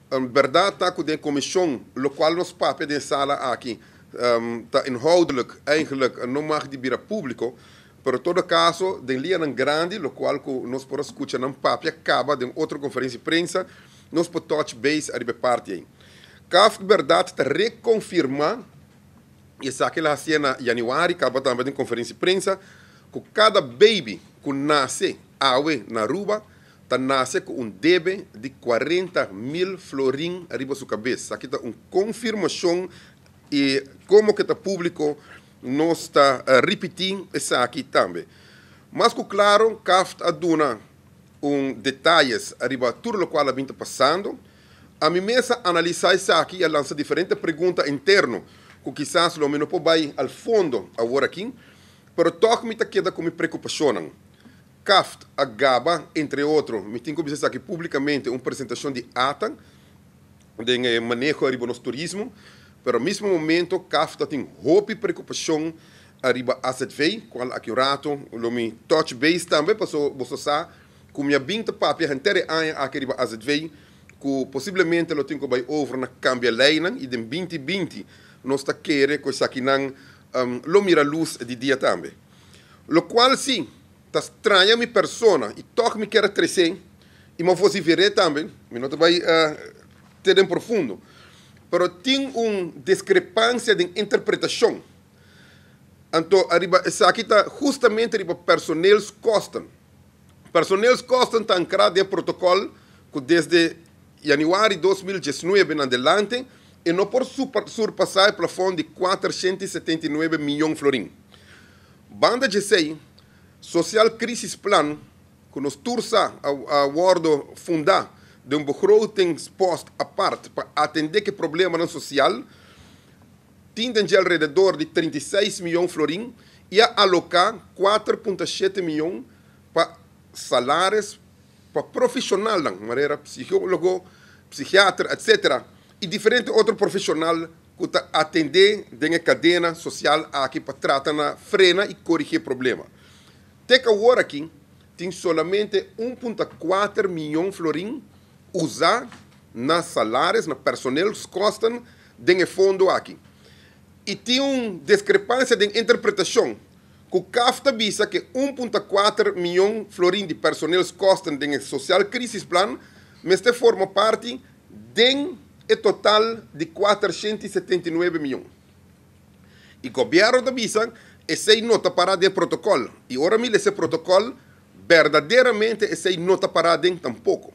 Berdad ta cu den comision locual nos papia den sala aki ta inhoudelijk eigenlijk no mag di bira publico, pero todo caso den lianan grandi locual cu nos por a scucha nan papia caba den otro conferencia di prensa nos por touch base ariba e parti ey. CAFT berdad ta reconfirma, y esaki el a hacié na januari caba tambe den conferencia di prensa, cu cada baby cu nace awe na Aruba ta nace cu un debe di 40.000 florin ariba su cabes. Esaki ta un confirmacion y como cu ta publico nos ta ripiti esaki tambe. Mas cu claro CAFT a duna un detayes ariba tur locual a bin ta pasando. Ami mes a analisa esaki y a lansa diferente pregunta interno cu kisas lo mi no por bay al fondo awor aki, pero tog mi ta keda cu mi preocupacionnan. CAFT a gaba, entre otro, mi tin cu bisa esaki publicamente, un presentacion di ATA den e maneho ariba nos turismo, pero mismo momento CAFT ta tin hopi preocupacion ariba AZV, cual aki un rato lo mi touch base tambe, paso boso sa cu mi a bin ta papia henter e aña aki riba AZV, cu posiblemente lo tin cu bay over na cambia leynan y den 2020 nos ta kere cu esakinan lo mira luz di dia tambe. Locual si ta straña mi persona y toch mi kier a trece y mi a vocifer'é tambe, mi no ta bay te den profundo, pero tin un discrepancia den interpretacion. Anto ariba esaki ta justamente riba personeelskosten. Personeelskosten ta ancra den protocol cu desde januari 2019 na adelante e no por surpasa e plafond di 479 miyon florin. Banda djesei, Sociaal Crisisplan, cu nos tur sa a wordo funda den un begrotingspost apart pa atende cu e problemanan social, tin den dje alrededor di 36 miyon florin y a aloca 4.7 miyon pa salaris pa profesionalnan, manera psicologo, psikiater, etc. Y diferente otro profesional cu ta atende den e cadena social aki pa trata na frena y corigi problema. Te cu awor aki tin solamente 1.4 miyon florin usa na salaris, na personeelskosten den e fondo aki. Y tin un discrepancia den interpretacion cu CAFT ta bisa cu 1.4 miyon florin di personeelskosten den e Sociaal Crisisplan mester forma parti den e total di 479 miyon. Y gobierno ta bisa esey no ta para den protocol. Y ora mi lesa protocol, berdaderamente esey no ta para den tampoco.